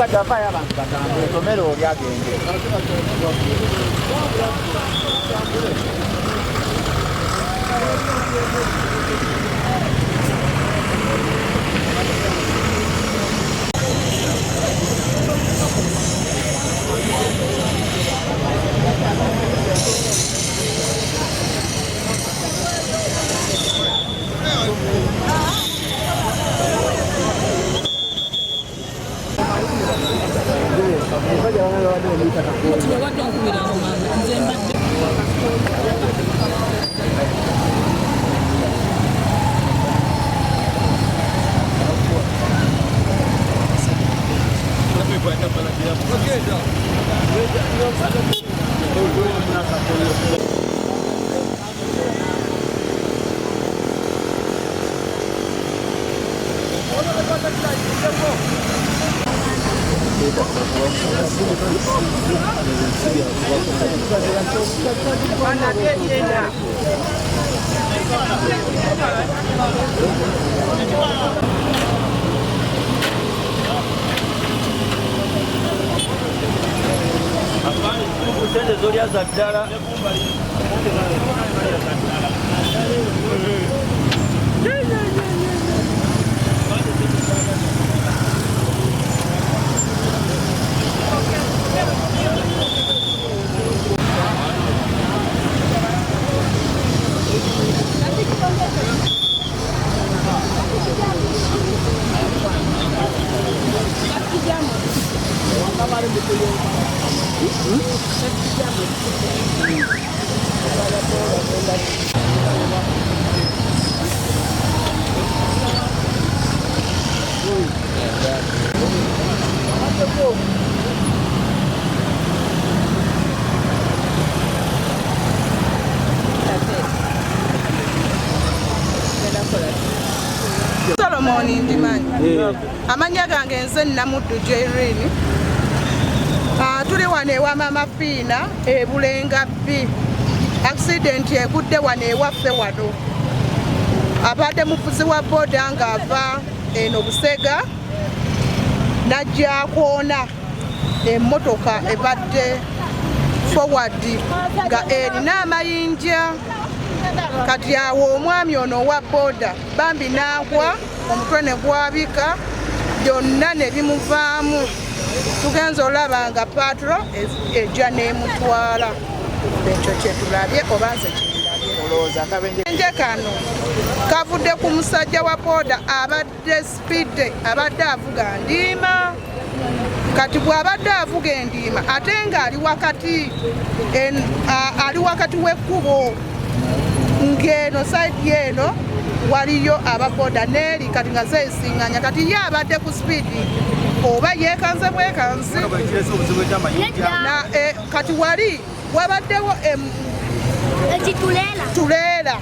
Omusajja avaayo abantu batambule, tomera oli agende. Sente zolya za ddala. Solomon Ndimanyi. Amannya gange nze Namuddu Jerine. Tuli wano ewa Mama Fiina e Bulenga B. Accident egudde wano ewaffe wano. Abadde muvuzi wa boda ng'ava eno Busega n'ajja akoona emmotoka ebadde forward nga erina amayinja. Kati awo omwami ono owa boda bambi n'agwa omutwe ne gwabika byonna ne bimuvaamu. Tugenze olaba nga patrol ejja n'emutwala. Ekyo kye tulabye oba nze kye ndabye. Kano kavudde ku musajja wa boda abadde speed, abadde avuga ndiima. Kati bw'abadde avuga endiima ate ng'ali wakati ali wakati w'ekkubo ng'eno side eno waliyo ababoda n'eri kati nga zeesinganya. Kati ye abadde ku speed oba yeekanze bwekanzi na kati wali wabaddewo tuleera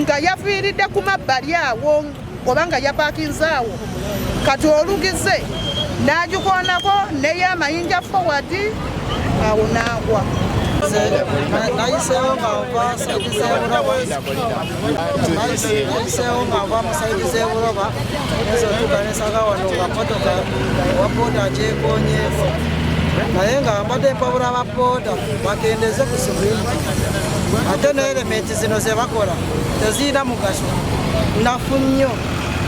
nga yafiiridde ku mabbali awo oba nga yapaakinze awo. Kati olugize n'agikoonako neyo amayinja forward awo n'agwa. Nayiseewo nga nva side z'ebuloba, nayiseewo nga nva mu side z'ebuloba, nza otuuka nensanga wano nga motoka owa booda agyekoonyeeko, naye nga mbadde mpabula aba booda bakendeze ku speed, ate ne helmet zino ze bakola tezirina mugaso, nafu nnyo.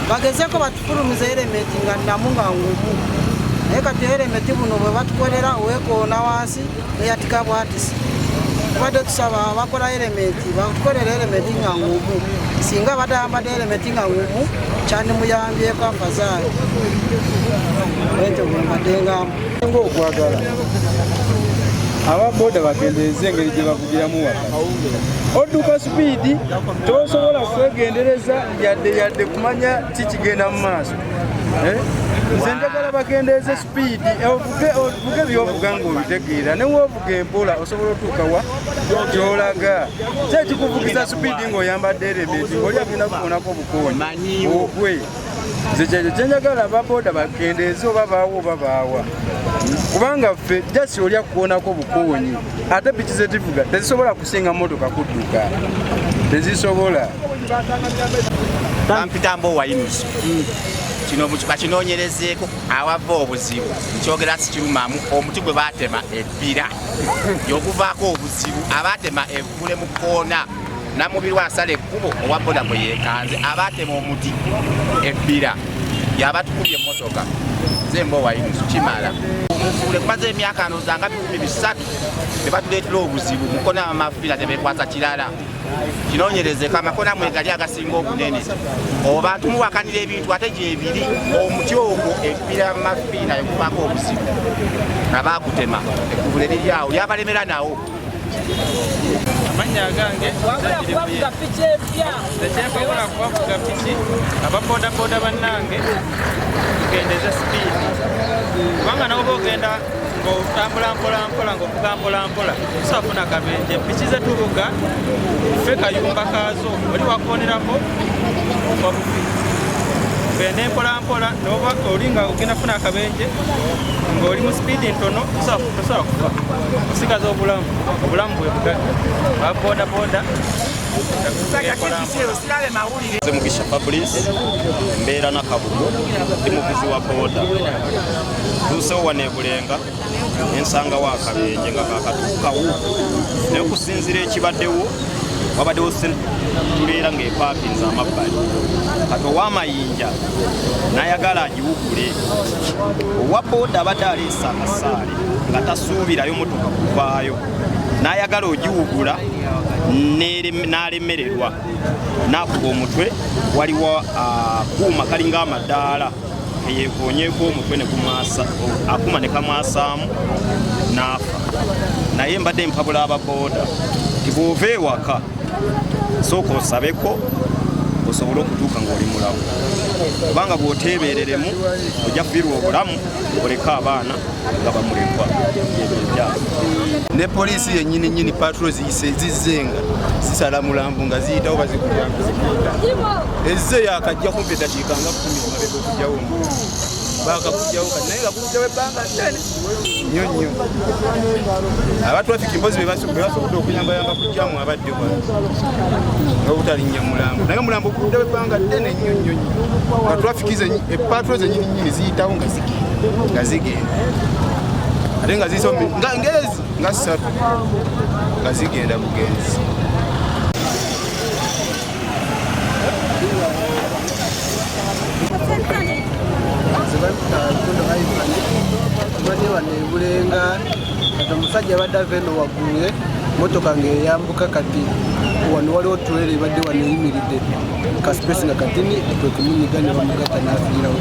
Bagezeko batufulumiza helmet nga nnamu nga ngumu, naye kati helmet buno bwe batukolera weekoona wansi neyatika bwatisi. Tubadde tusaba abakola helmet batukolera helmet nga ngumu. Singa badde ayambadde helmet nga ngumu kyandimuyambyeko afazaali. Bwentyo bwe mbadde ngamba. Nga okwagala ababoda bakendeeze engeri gye bavugiramu wakati. Odduka speed, tosobola kwegendereza yadde kumanya kikigenda mu maaso. Nze njagala bakendeeze speed, ovuge by'ovuga ng'obitegeera, ne w'ovuga empola osobola otuuka wa gy'olaga. Ki ekikuvugisa speed ng'oyambadde helmet ng'oli agenda kukoonako obukoonyi ogwe? Nze kyekyo kye njagala ababoda bakendeeze, oba baawa oba baawa, kubanga ffe jasi oli akukoonako bukoonyi, ate piki zetuvuga tezisobola kusinga mmotoka kudduka, tezisobola. Bampita mbo wayinusu. Kino bakinoonyerezeeko awava obuzibu. Nkyogera sikirumamu omuti gwe baatema ebbira. Y'okuvaako obuzibu abaatema evvule mu kkoona. Namubirwa asala ekkubo owa boda bwe yeekanze abaatema omuti ebbira. Yabatukubye emmotoka. Nze mbo wayinusu kimala. Omuvule kumaze emyaka ndowooza nga 300 tebatuleetera obuzibu. Mukona amafiira tebeekwasa kirala. Kinoonyerezeko amakona mwegali agasinga obunene. Obantu muwakanira ebintu ate gyebiri omuti ogwo ebbira mafiina ekuvaako obuzibu. Abaagutema ekkubule liri awo lyabalemera nawo. Amannya agange ekyenkola kubavuga piki ababodaboda bannange tugendeze sipiidi kubanga nabo bogenda ng'otambula mpola mpola ng'ovuga mpola mpola tosafuna kabenje. Piki ze tuvuga ffe kayumba kaazo oli wakonerako ofa bufi. Tugende mpola mpola noba oli nga ogenda funa akabenje ng'oli mu sipiidi ntono tosobola kufa osigaza obulamu. Obulamu bwe bugagga. Ababodaboda Nze Mugisha Fabrice, mbeera Nakabugo, ndi muvuzi wa boda. Ntuusewo wano e Bulenga ne nsangawo akabenje nga kaakatuukawo. Naye okusinziira ekibaddewo, wabaddewo tuleera ng'epaakinze amabbali. Kati ow'amayinja n'ayagala agiwugule. Owa boda abadde aleese akasaale nga tasuubirayo motoka kuvaayo. N'ayagala ogiwugula n'alemererwa n'akuba omutwe. Waliwo akuuma kalinga amadaala keyeekoonyeeko omutwe ne gumwasa, akuuma ne kamwasaamu n'afa. Naye mbadde mpabula ababooda nti bw'ova ewaka sooka osabeko osobole okutuuka ng'oli mulamu, kubanga bw'oteebereremu ojja kufiirwa obulamu oleke abaana nga bamulekwa. Ne poliisi yennyini nnyini patrol ziyise zizzenga zisala mulambo nga ziyitawo bazigulya zigenda. Ezze yakajja kumpi eddakiika nga 10 emabega okugyawo omuntu. Baakakugyawo kati naye nga gukugyawo ebbanga ddene nnyo nnyo. Aba traffic mpozi be basobodde okuyambayamba kujjamu abadde wano n'obutalinnya mulambo. Naye omulambo gukugyawo ebbanga ddene nnyo nnyo nnyo. Nga traffic patrol zennyini nnyini ziyitawo nga zigenda nga zigenda. Ate nga ziyisewo nga ngezi nga ssatu nga zigenda bugenzi. Tubadde wano e Bulenga, kati omusajja abadde ava eno waggulu motoka ng'eyambuka kati wano waliwo tuleera ebadde wano eyimiridde ka space nga katini kwe kumunyiga ne bamugatta n'afiirawo.